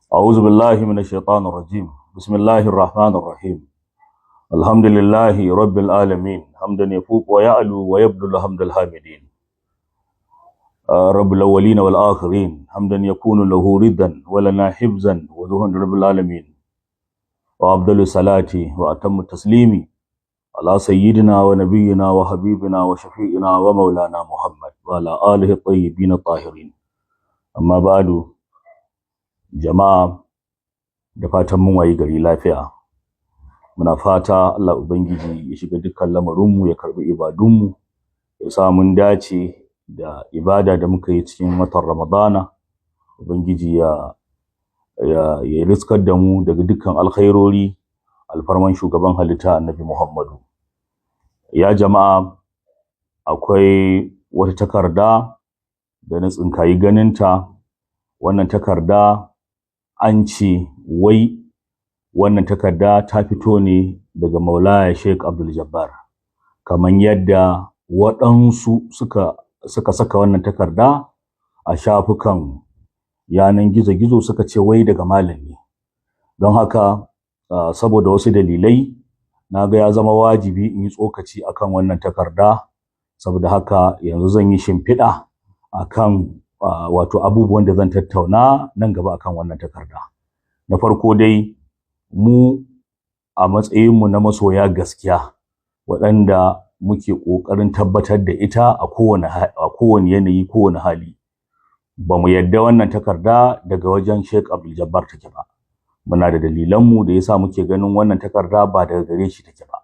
أعوذ بالله من الشيطان الرجيم. بسم الله الرحمن الرحيم. الحمد لله رب العالمين، حمدا يفوق ويعلو ويبدو حمد الحامدين. رب الأولين والآخرين، حمدا يكون له ردا ولنا حفظا وزهن رب العالمين. وأفضل الصلاة وأتم التسليم على سيدنا ونبينا وحبيبنا وشفيعنا ومولانا محمد وعلى آله الطيبين الطاهرين. أما بعد، jama'a, da fatan mun wayi gari lafiya. Muna fata Allah Ubangiji ya shiga dukkan lamarinmu, ya karbi ibadunmu, ya sa mun dace da ibada da muka yi cikin watan Ramadana. Ubangiji ya riskar da mu daga dukkan alkhairori, alfarman shugaban halitta Annabi Muhammadu. Ya jama'a, akwai wata takarda da na tsinkayi ganinta. Wannan takarda, an ce wai wannan takarda ta fito ne daga Maulaya Sheikh Abdul Jabbar, kaman yadda waɗansu suka saka wannan takarda a shafukan yanan gizo-gizo, suka ce wai daga malam ne. Don haka, saboda wasu dalilai, na ga ya zama wajibi in yi tsokaci akan wannan takarda. Saboda haka yanzu zan yi shimfiɗa akan wato abubuwan da zan tattauna nan gaba akan wannan takarda. Na farko dai, mu a matsayinmu na masoya gaskiya, waɗanda muke ƙoƙarin tabbatar da ita a kowane yanayi, kowane hali, ba mu yadda wannan takarda daga wajen Sheikh Abdul Jabbar take ba. Muna da dalilanmu da yasa muke ganin wannan takarda ba daga gare shi take ba.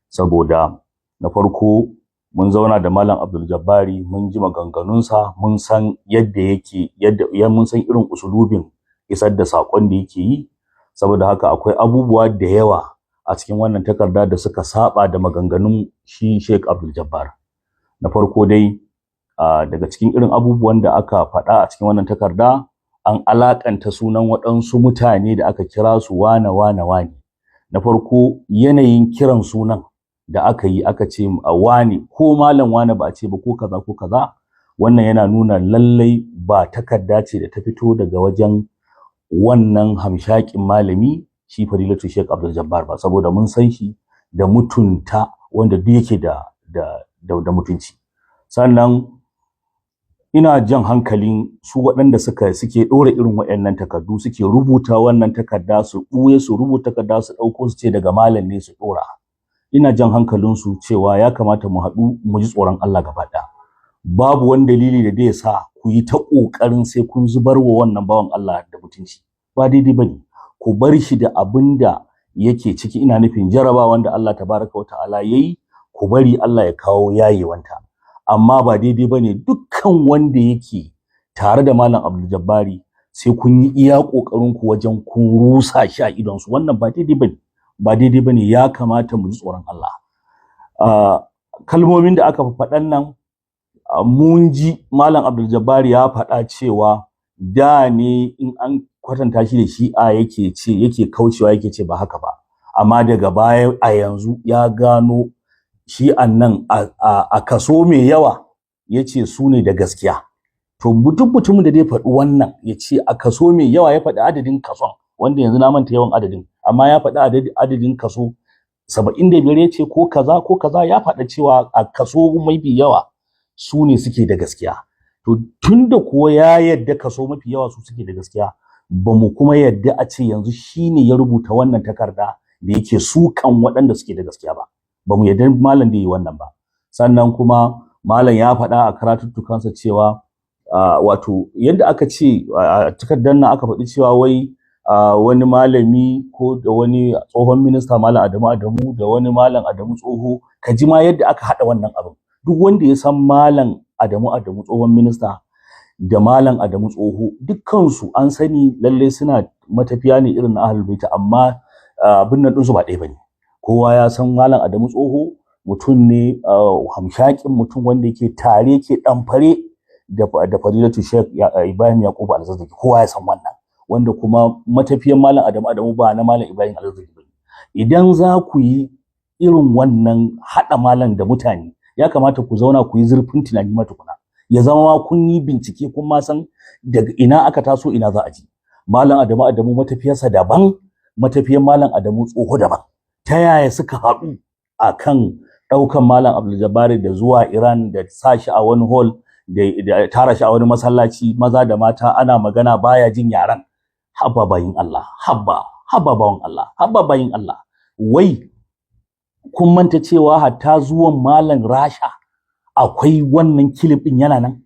Saboda na farko, mun zauna da Malam Abdul Jabbari, mun ji maganganunsa, mun san yadda yake, yadda ya mun san irin usulubin isar da saƙon da yake yi. Saboda haka akwai abubuwa da yawa a cikin wannan takarda da suka saba da maganganun shi Sheikh Abdul Jabbar. Na farko dai, daga cikin irin abubuwan da aka faɗa a cikin wannan takarda, an alakanta sunan waɗansu mutane da aka kira su wane, wane, wane. Na farko, yanayin kiran sunan da aka yi, aka ce a wane ko malam wane, ba a ce ba ko kaza ko kaza. Wannan yana nuna lallai ba takarda ce da ta fito daga wajen wannan hamshakin malami, shi Fadilatu Sheikh Abdul Jabbar ba, saboda mun san shi da mutunta wanda duk yake da mutunci. Sannan ina jan hankalin su waɗanda suke ɗora irin waɗannan takardu, suke rubuta wannan takarda, su ɓuya su rubuta takarda, su ɗauko su ce daga malam ne su ɗora. Ina jan hankalin su cewa ya kamata mu haɗu mu ji tsoron Allah gaba ɗaya. Babu wani dalili da zai sa ku yi ta ƙoƙarin sai kun zubar wa wannan bawan Allah da mutunci. Ba daidai bane. Ku bar shi da abin da yake ciki, ina nufin jarabawan da Allah Tabaraka wa Ta'ala yayi, ku bari Allah ya kawo yayewanta. Amma ba daidai bane dukkan wanda yake tare da Malam Abdul Jabbari sai kun yi iya ƙoƙarin ku wajen kun rusa shi a idon su. Wannan ba daidai bane, ba daidai bane. Ya kamata mu ji tsoron Allah. Kalmomin da aka faɗan nan, mun ji Malam Abdul Jabbari ya faɗa cewa da ne in an kwatanta shi da Shi'a yake ce yake kaucewa, yake ce ba haka ba, amma daga baya a yanzu ya gano Shi'an nan a kaso mai yawa, yace su ne da gaskiya. To, mutumin da zai faɗi wannan, ya ce a kaso mai yawa, ya faɗi adadin kason, wanda yanzu na manta yawan adadin, amma ya faɗi adadin kaso 75, ya ce ko kaza ko kaza, ya faɗa cewa a kaso mafi yawa su ne suke da gaskiya. To, tunda kuwa ya yadda kaso mafi yawa su suke da gaskiya, ba mu kuma yadda a ce yanzu shine ya rubuta wannan takarda da yake sukan waɗanda suke da gaskiya ba. Ba mu yadda malam da yi wannan ba. Sannan kuma malam ya faɗa a karatuttukansa cewa, wato yadda aka ce a takardar nan, aka faɗi cewa wai wani malami ko da wani tsohon minista, Malam Adamu Adamu, da wani Malam Adamu Tsoho. Ka ji ma yadda aka haɗa wannan abin. Duk wanda ya san Malam Adamu Adamu, tsohon minista, da Malam Adamu Tsoho, dukkansu an sani lalle suna matafiya ne irin na Ahlul Bait, amma abin nan ɗinsu ba ɗaya bane. Kowa ya san Malam Adamu Tsoho mutum ne, hamshakin mutum, wanda yake tare, yake ɗamfare da Fadilatu Sheikh Ibrahim Yakubu Alzazzaki. Kowa ya san wannan. Wanda kuma matafiyan Malam Adamu Adamu ba na Malam Ibrahim Alzazzaki bane. Idan za ku yi irin wannan haɗa malam da mutane, ya kamata ku zauna ku yi zurfin tunani ma tukuna, ya zama ma kun yi bincike, kun ma san daga ina aka taso, ina za a ji. Malam Adamu Adamu matafiyarsa daban, matafiyar Malam Adamu Tsoho daban. Ta yaya suka haɗu a kan ɗaukan Malam Abdul Jabbar da zuwa Iran da sa shi a wani hall da tara shi a wani masallaci, maza da mata, ana magana baya jin yaran? Haba bayin Allah, haba, haba bawan Allah, haba bayin Allah. Wai kun manta cewa hatta zuwan Malam Rasha akwai wannan clip din yana nan?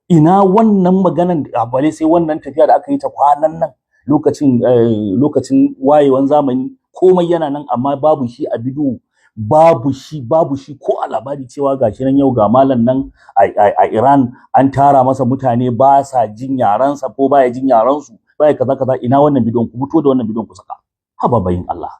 Ina wannan maganan? Bale sai wannan tafiya da aka yi ta kwanan nan, lokacin wayewan zamani, komai yana nan, amma babu shi a bidiyo, babu shi, babu shi ko a labari cewa gashi nan yau ga malam nan a Iran an tara masa mutane ba sa jin yaransa ko baya jin yaransu, baya kaza kaza. Ina wannan bidiyon? Ku fito da wannan bidiyon ku saka. Haba bayin Allah,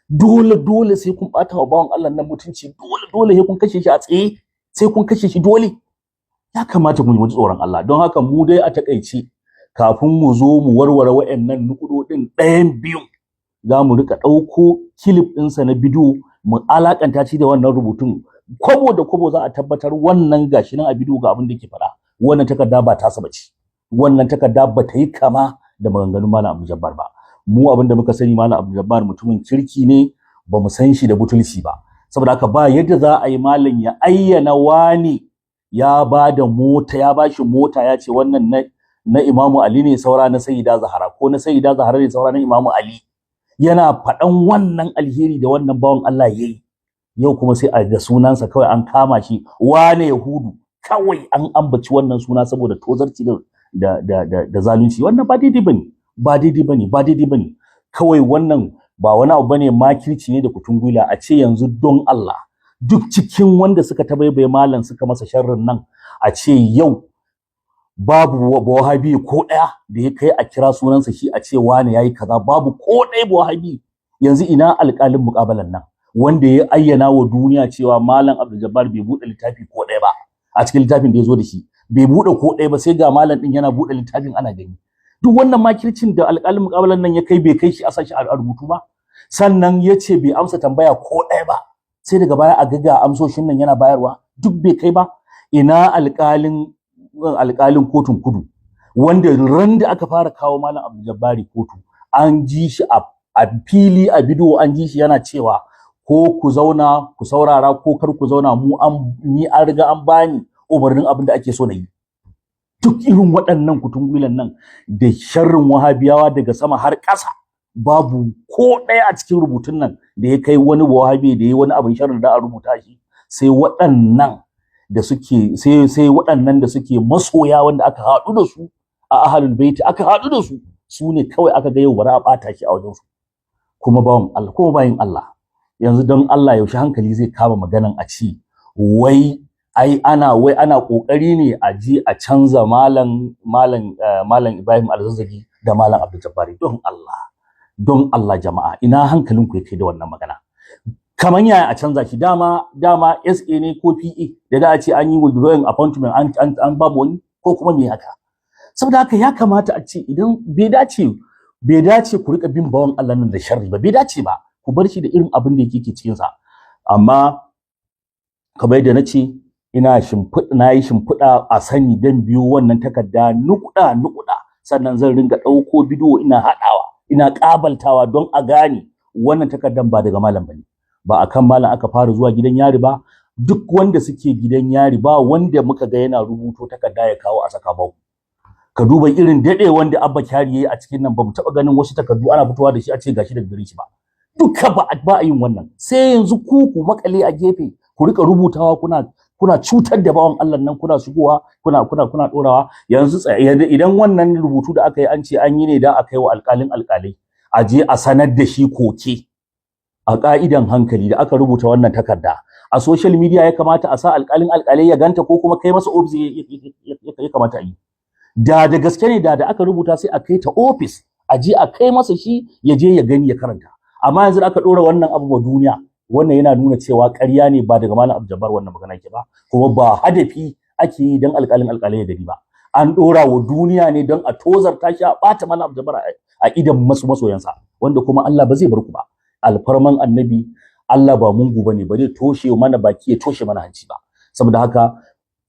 dole dole sai kun bata wa bawan Allah nan mutunci, dole dole sai kun kashe shi a tsaye, sai kun kashe shi dole. Ya kamata mu yi tsoron Allah. Don haka mu dai a takaice, kafin mu zo mu warware waɗannan nukudodin, ɗayan biyun za mu rika ɗauko clip ɗinsa na bidiyo mu alakanta shi da wannan rubutun, kwabo da kwabo za a tabbatar wannan gashi nan a bidiyo ga abin da yake faɗa. Wannan takarda ba tasa bace, wannan takarda ba ta yi kama da maganganun Malam Abdul Jabbar ba. Mu abin da muka sani, Malam Abdul Jabbar mutumin kirki ne, ba mu san shi da butulci ba. Saboda haka ba yadda za a yi malam ya ayyana wani ya ba da mota, ya ba shi mota, ya ce wannan na Imamu Ali ne, saura na Sayyida Zahra, ko na Sayyida Zahra ne, saura na Imamu Ali. Yana faɗan wannan alheri da wannan bawan Allah yayi, yau kuma sai a ga sunansa kawai an kama shi, wane Yahudu, kawai an ambaci wannan suna saboda tozarci da zalunci. Wannan ba daidai bane, ba daidai bane, ba daidai bane. Kawai wannan ba wani abu bane, makirci ne da kutungula. A ce yanzu don Allah, duk cikin wanda suka tabaibaye malam suka masa sharrin nan, a ce yau babu wahabi ko ɗaya da ya kai a kira sunansa shi a ce wane yayi kaza, babu ko ɗaya wahabi. Yanzu ina alƙalin muƙabalan nan wanda ya ayyana wa duniya cewa Malam Abdul Jabbar bai buɗe littafi ko ɗaya ba a cikin littafin da ya zo da shi, bai buɗe ko ɗaya ba, sai ga malam ɗin yana buɗe littafin ana gani. Duk wannan makircin da alƙalin muƙabalan nan ya kai, bai kai shi a sashi a rubutu ba. Sannan ya ce bai amsa tambaya ko ɗaya ba, sai daga baya a ga amsoshin nan yana bayarwa. Duk bai kai ba. Ina alƙalin kotun kudu wanda ran da aka fara kawo Malam Abdul Jabbari kotu, an ji shi a fili, a bidiyo an ji shi yana cewa ko ku zauna ku saurara ko kar ku zauna, mu an ni an riga an bani umarnin abin da ake so na yi. Duk irin waɗannan kutungwilan nan da sharrin Wahabiyawa daga sama har ƙasa, babu ko ɗaya a cikin rubutun nan da ya kai wani Wahabi da ya yi wani abin sharrin da a rubuta shi, sai waɗannan da suke sai waɗannan da suke masoya, wanda aka haɗu da su a Ahlul Baiti, aka haɗu da su, su ne kawai aka ga yau bari a ɓata shi a wajen su. Kuma bawan Allah, kuma bayin Allah, yanzu don Allah yaushe hankali zai kama maganan a ci wai ai ana wai ana kokari ne a je a canza malam Ibrahim Alzazzagi da Malam Abdul Jabbari? Don Allah, don Allah jama'a, ina hankalinku ya kai da wannan magana? Kaman yaya a canza shi? Dama dama SA ne ko PA da a ce an yi withdrawing appointment, an ba wani ko kuma me haka? Saboda haka ya kamata a ce idan bai dace ku rika bin bawan Allah nan da sharri ba, bai dace ba. Ku bar shi da irin abin da yake cikin sa. Amma kamar yadda na ce, ina shimfiɗa, na yi shimfiɗa a sani dan biyo wannan takarda nukuɗa nukuɗa, sannan zan ringa ɗauko bidiyo ina haɗawa, ina ƙabaltawa don a gane wannan takardan ba daga malam bane, ba akan malam aka fara zuwa gidan yari ba. Duk wanda suke gidan yari, ba wanda muka ga yana rubuto takarda ya kawo a saka. Ba ka duba irin daɗe wanda Abba Kyari yayi a cikin nan, ba mu taɓa ganin wasu takardu ana fitowa da shi a ce gashi daga gare shi ba. Duka ba a yin wannan, sai yanzu ku makale a gefe ku rika rubutawa, kuna cutar da bawan Allah nan, kuna shigowa kuna dorawa. Yanzu idan wannan rubutu da aka yi, an ce an yi ne da aka yi wa alƙalin alƙalai, a je a sanar da shi koke, a ƙa'idan hankali da aka rubuta wannan takarda a social media ya kamata a sa alƙalin alƙalai ya ganta, ko kuma kai masa office ya kamata a yi? Da gaske ne, da aka rubuta sai a kai ta office, a je a kai masa shi, ya je ya gani ya karanta. Amma yanzu da aka ɗora wannan abu wa duniya, wannan yana nuna cewa ƙarya ne, ba daga Malam Abdul wannan magana ke ba, kuma ba hadafi ake yi don alƙalin alƙalai ya gani ba. An ɗora wa duniya ne don a tozarta shi, a ɓata Malam Abdul a idan masu masoyansa, wanda kuma Allah ba zai bar ku ba. Alfarman Annabi, Allah ba mungu bane, ba zai toshe mana baki ya toshe mana hanci ba. Saboda haka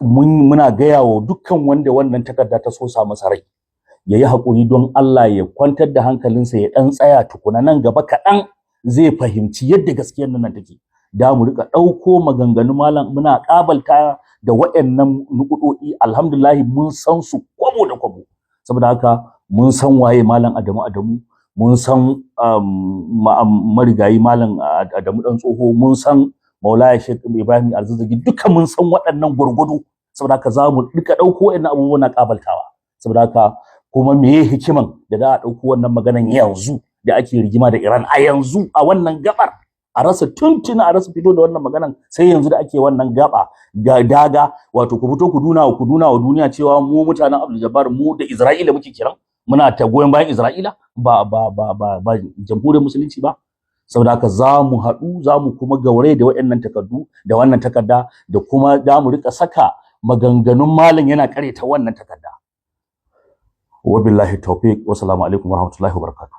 muna gaya wa dukkan wanda wannan takarda ta sosa masa rai, Ya yi haƙuri don Allah, ya kwantar da hankalinsa, ya ɗan tsaya tukuna. Nan gaba kaɗan zai fahimci yadda gaskiyar nan take. Da mu rika ɗauko maganganun malam muna ƙabalta da waɗannan nukuɗoɗi. Alhamdulillah, mun san su kwabo da kwabo. Saboda haka mun san waye Malam Adamu Adamu, mun san marigayi Malam Adamu Dan Tsoho, mun san Maulaya Sheikh Ibrahim Alzazzaki, duka mun san waɗannan gwargwado. Saboda haka za mu rika ɗauko waɗannan abubuwan na ƙabaltawa. Saboda haka kuma meye hikiman da za a ɗauko wannan maganan yanzu da ake rigima da Iran, a yanzu a wannan gabar? A rasa tuntuna, a rasa fito da wannan maganan sai yanzu da ake wannan gaba ga daga. Wato ku fito ku nuna wa duniya cewa mu mutanen Abdul Jabbar, mu da Isra'ila muke kiran, muna ta goyon bayan Isra'ila, ba Jamhuriyar Musulunci ba. Saboda haka za mu haɗu, za mu kuma gaure da waɗannan takardu, da wannan takarda, da kuma za mu rika saka maganganun malam yana ta wannan takarda. Wabillahi tawfiq, wassalamu alaikum warahmatullahi wabarakatuh.